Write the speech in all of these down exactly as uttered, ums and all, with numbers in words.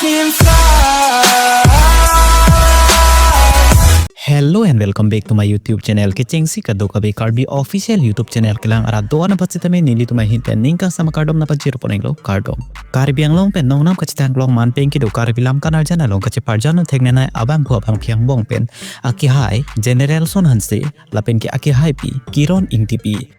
Hello and welcome back to my YouTube channel. Kechengsi kadokave Karbi official YouTube channel kelang arat do-an aphan sitame nelitum ahin pen ning kangsam akardom nangpajir pon-iklo, kardom. Karbi Anglong pen nongnam kachethang klong man pen kedo Karbi lam kanarjan along kacheparjan theknanai abangphu abangpi angbong pen akehai Generalson Hanse lapen ke akehaipi Kiron Ingtipi.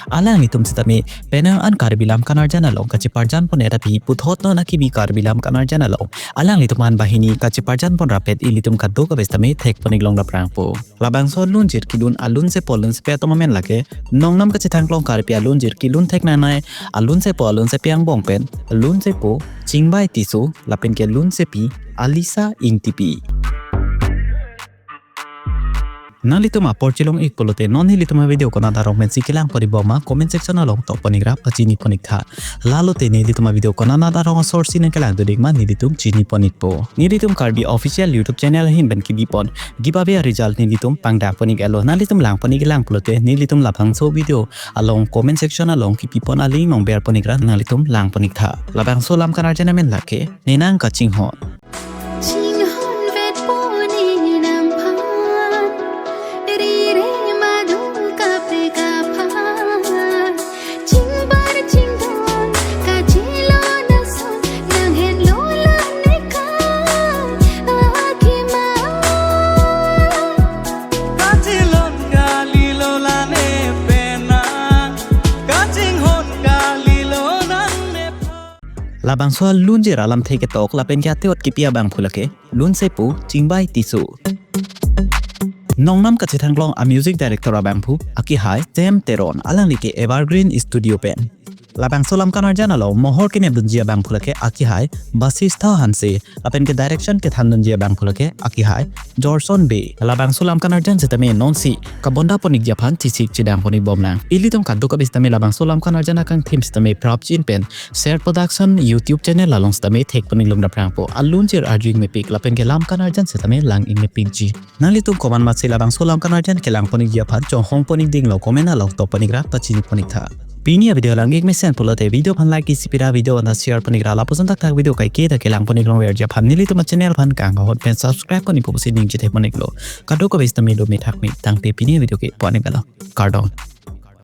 Alanglitum sitame penang an Karbi lam kanarjan along kacheparjan pon-et aphi puthot non akibi Karbi lam kanarjan along alanglitum aphan banghini kacheparjan pon rapet ilitum kadokave sitame thek pon-iklong daprangpo. Labangso lunjir kilun alunsepo alunsepi atum amen lake nongnam kachethang klong Karbi alunjir kilun theknanai alunsepo alunsepi angbong pen lunsepo Chingbai Tisso lapen ke lunsepi Alisa Ingtipi. Nanglitum apor chelong-ik pulote non nelitum avideo konat arong pensi kelang pon-ik bom ma comment section along tok pon-ik ra pachini pon-ik tha. Lalote nelitum avideo konat arong asor si nangkelang dun-ik ma nelitum chini pon-ikpo. Nelitum Karbi official YouTube channel ahin pen kebi pon giveaway result nelitum pangdak pon-ik-etlo. Nanglitum lang pon-ik lang pulote nelitum labangso video along comment section along kepi pon a-link nangber pon-ik ra nanglitum lang pon-ik tha. Labangso lam kanarjan amen lake Nenang Kachinghon. Chinghonvet pon-ik nangphan, rire madu kaprek aphan. Chingbar chingdon kachilon ason, nanghenlo lane ka akima. Kachilon kalilo lane penang, kachinghon kalilo nangne pha. Labangso alunjir alamthe ketok lapen ke ate-ot kepi abangphu lake lunsepo Chingbai Tisso. Nongnam kachethang klong a-music director abangphu akehai Tem Teron, alangli ke Evergreen Studio pen. Labangso lam kanarjan along mohor kenep dunji abangphu lake akehai Basistha Hanse, lapen ke direction kethan dunji abangphu lake akehai Jorson Bey. Labangso lam kanarjan sitame nonsi kabonda pon-ikji aphan chesik chedam pon-ik bom lang. Ilitum kadokave sitame labangso lam kanarjan akangthim sitame prapjin pen Share Production YouTube channel along sitame thek pon-iklong daprangpo. Alunjir arju ingmepik lapen ke lam kanarjan sitame lang ingmepikji. Nanglitum komat matsi labangso lam kanarjan kelang pon-ikji aphan chonghong pon-ik dinglo, comment along tok pon-ik ra pachini pon-ik tha. Pini avideo lang-ik mesen pulote video aphan like isi pira, video aphan ta share pon-ik ra lapuson thakthak video kaike ta kelang pon-iklong verji aphan nelitum a-channel aphan kang ahot pen subscribe pon-ik pu pusi ning chethe pon-iklo. Kadokave sitame do methak me tangte pini avideo ke pon-ik-etlo, kardom.